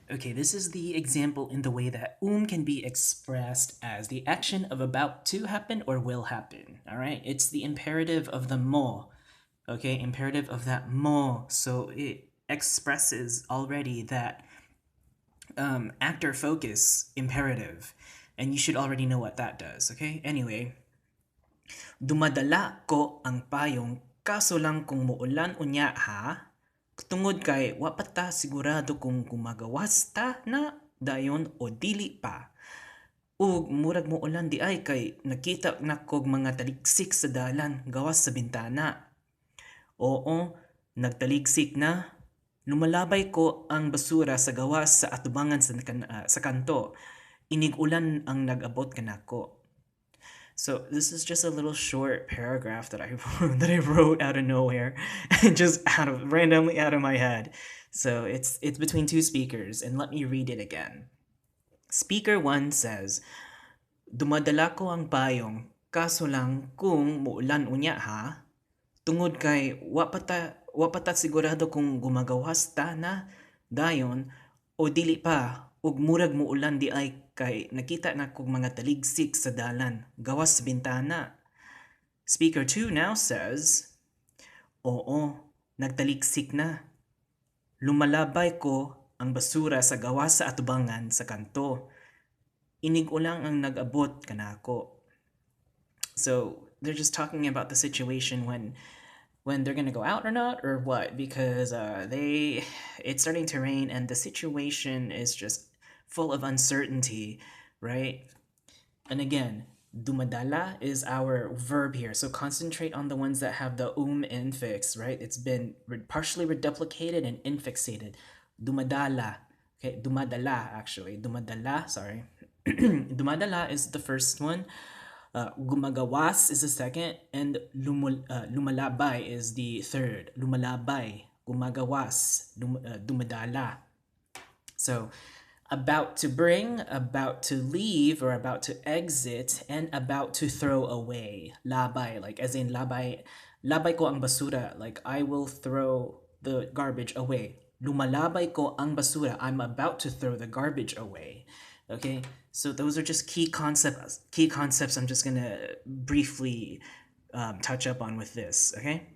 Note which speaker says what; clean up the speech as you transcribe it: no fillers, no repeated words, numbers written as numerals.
Speaker 1: Okay, this is the example in the way that can be expressed as the action of about to happen or will happen. All right, it's the imperative of the mo. Okay, imperative of that mo. So it expresses already that actor focus imperative, and you should already know what that does. Okay, anyway, "Dumadala ko ang payong kaso lang kung muulan unya ha. Tungod kay wa pa ta sigurado kung gumagawas ta na dayon o dili pa. Ug murag muulan diay kay nakita na kog mga taligsik sa dalan gawas sa bintana. Oo, nagtaligsik na. Lumalabay ko ang basura sa gawas sa atubangan sa kanto. Inig-ulan ang nag-abot kanako." So this is just a little short paragraph that I wrote out of nowhere and just out of randomly out of my head. So it's between two speakers, and let me read it again. Speaker 1 says, "Dumadala ko ang payong kaso lang kung muulan unya ha. Tungod kay wa pa ta sigurado kung gumagawas ta na dayon o dili pa ug murag muulan diay kay nakita na kog mga taligsik sa dalan gawas sa bintana." Speaker 2 now says, "Oo, nagtaligsik na. Lumalabay ko ang basura sa gawas sa atubangan sa kanto. Inig-ulan ang nag-abot kanako." So they're just talking about the situation when they're gonna go out or not or what, because they it's starting to rain and the situation is just full of uncertainty, right? And again, dumadala is our verb here. So concentrate on the ones that have the infix, right? It's been partially reduplicated and infixated. Dumadala. Okay, dumadala actually. Dumadala, sorry. Dumadala is the first one. Gumagawas is the second, and lumalabay is the third. Lumalabay, gumagawas, dumadala. So, about to bring, about to leave, or about to exit, and about to throw away. Labay, like as in labay, labay ko ang basura, like I will throw the garbage away. Lumalabay ko ang basura, I'm about to throw the garbage away. Okay, so those are just key concepts I'm just gonna briefly touch up on with this, okay?